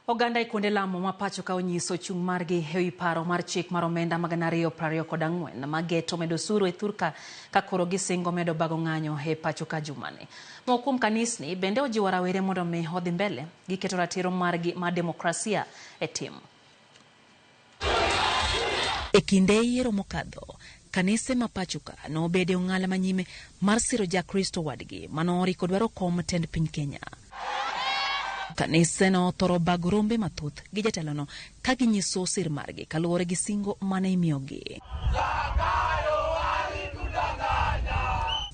Oganda e kuonde lamo ma pacho ka onyiso chung' margi e wi paro mar chik mar omenda ma 2024 ma geto medo osuru e thurka ka koro gisingo medo bago ng'anyo e pacho ka jumani. Moko kuom kanisni bende ojiwo rawere mondo mi odhi mbele gi keto ratiro margi mar demokrasia e tim. E kinde yiero mokadho, kanise ma pacho ka nobedo e ong'ala manyime mar siro jakristo wadgi mane oriko dwaro kom tend piny Kenya. Kanise nothoro bago rombe mathoth gi jatelono ka ginyiso sir margi kaluwore gi singo mane imiyogi.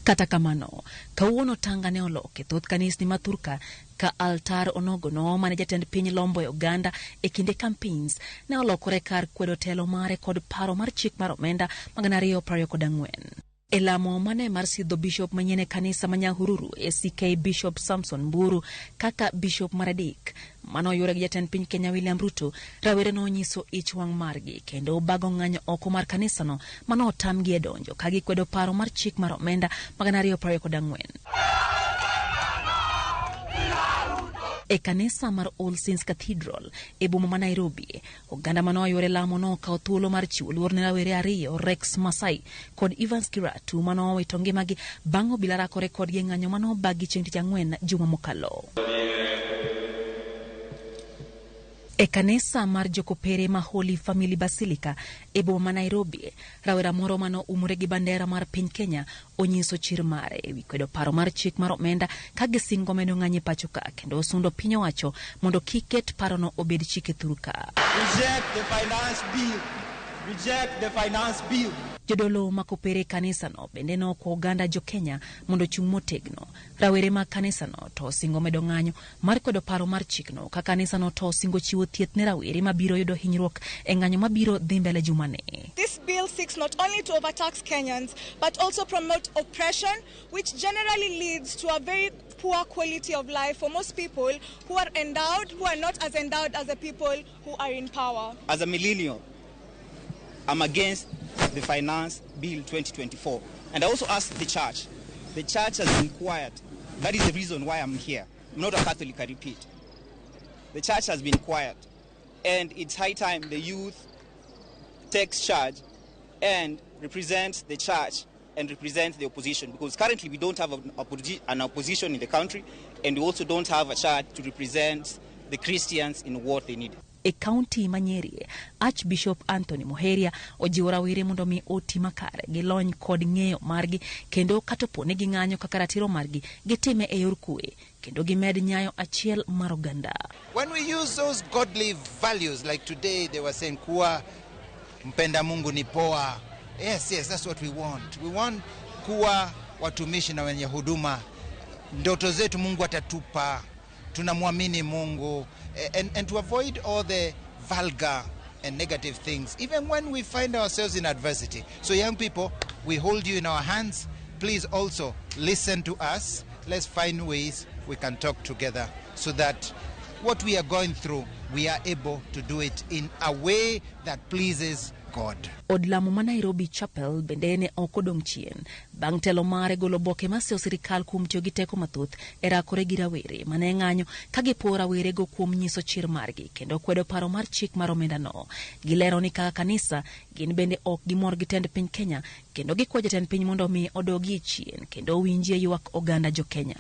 Kata kamano, kawuono tanga ne olok e thoth kanisni ma thurka ka altar onogono mane jatend piny lombo e oganda e kinde campaigns ne olokore kar kwedo telo mare kod paro mar chik mar omenda ma 2024. E lamo mane mar sidho bishop manyien e kanisa ma Nyahururu ACK Bishop Samson Mburu kaka bishop mar adek mane oyuore gi jatend piny Kenya William Ruto, rawere nonyiso ich wang' margi kendo bago ng'anyo oko mar kanisano mane otamgi e donjo ka gikwedo paro mar chik mar omenda ma 2024. E kanisa mar All Saints Cathedral e boma ma Nairobi, oganda mane oyuore lamo nokawo thuolo mar chiwo luor ne rawere ariyo Rex Masai kod Evans Kiratu mane owito ngimagi bang' obila rakore kodgi e ng'anyo mane obagi chieng' tich ang'wen juma mokalo. E kanisa mar Jokopere ma Holy Family Basilica e boma ma Nairobi, rawera moro mane oumore gi bandera mar piny Kenya onyiso chir mare ewi kwedo paro mar chik mar omenda ka gisingo medo ng'anyo e pacho ka kendo osundo piny owacho mondo kik ket parono obed chik e thur ka. Reject the finance bill. Reject the finance bill. Jodolo ma kopere e kanisano bende nokwa oganda jo Kenya mondo ochung' motegno. Rawere mag kanisano to osingo medo ng'anyo mar kwedo paro mar chikno ka kanisano to osingo chiwo thieth ne rawere mabiro yudo hinyruok e ng'anyo mabiro dhi mbele jumani. This bill seeks not only to overtax Kenyans, but also promote oppression, which generally leads to a very poor quality of life for most people who are endowed, who are not as endowed as the people who are in power. As a millennial, I'm against the Finance Bill 2024. And I also ask the church. The church has been quiet. That is the reason why I'm here. I'm not a Catholic, I repeat. The church has been quiet. And it's high time the youth takes charge and represent the church and represent the opposition, because currently we don't have an opposition in the country, and we also don't have a church to represent the Christians in what they need. E kaunti ma Nyeri, Archbishop Anthony Muheria ojiwo rawere mondo mi oti makare gi lony kod ng'eyo margi kendo kata opo ni ging'anyo kaka ratiro margi gitime e yor kwe kendo gimed nyayo achiel mar oganda. When we use those godly values, like today they were saying kuwa mpenda Mungu ni poa. Yes, that's what we want. We want kuwa watumishi na wenye huduma. Ndoto zetu Mungu atatupa. Tunamwamini Mungu. And to avoid all the vulgar and negative things, even when we find ourselves in adversity. So young people, we hold you in our hands. Please also listen to us. Let's find ways we can talk together so that what we are going through, we are able to do it in a way that pleases God. Od lamo ma Nairobi Chapel bende ne ok odong' chien bang' telo mare golo oboke maseyo sirikal kuom tiyo gi teko mathoth e rakore gi rawere mane ng'anyo ka gipuo rawerego kuom nyiso chir margi kendo kwedo paro mar chik mar omendano. Gilero ni kaka kanisa gin bende ok gimor gi tend piny Kenya kendo gikwa jatend piny mondo mi odogie chien kendo owinjie ywak oganda jo Kenya.